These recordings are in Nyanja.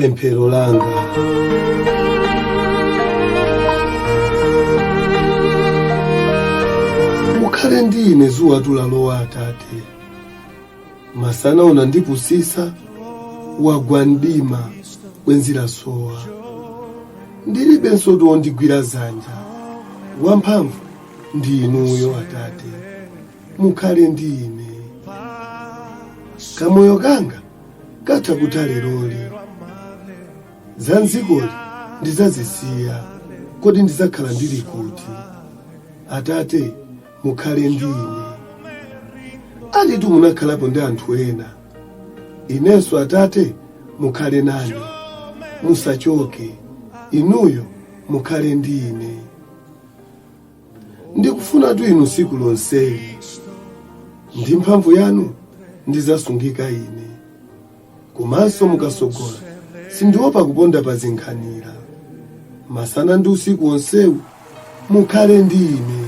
Pemphero langa. Mukhale ndi ine zuwa lalowa, Atate. Masana unandipusisa, wagwa mdima, bwenzi lasowa. Ndilibenso wondigwira zanja, wamphamvu ndi inuyo, Atate. Mukhale ndi ine. Kamoyo kanga katha kutha leroli, za mdzikoli ndidzazisiya. Kodi ndidzakhala ndili kuti? Atate, mukhale ndi ine. Alitu munakhalapo ndi anthu ena, inenso, Atate, mukhale nane, musachoke. Inuyo mukhale ndi ine. Ndikufunatu inu siku lonseli. Ndi mphamvu yanu ndizasungika ine. Komanso mukasogola, sindiopa kuponda pa zinkhanira. Masana ndi usiku wonsewu mukhale ndi ine.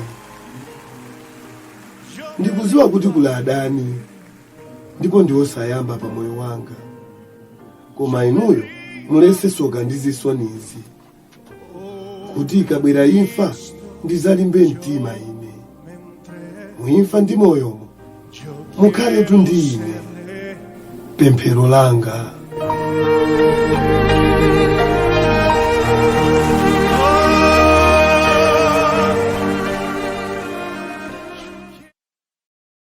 Ndikuziwa kuti kuli adani, ndipo ndi osayamba pa moyo wanga, koma inuyo mulese soka ndi zisonizi, kuti ikabwera imfa ndizalimbe mtima ine. Muimfa ndi moyomo mukhaletu ndi ine. Pemphero langa.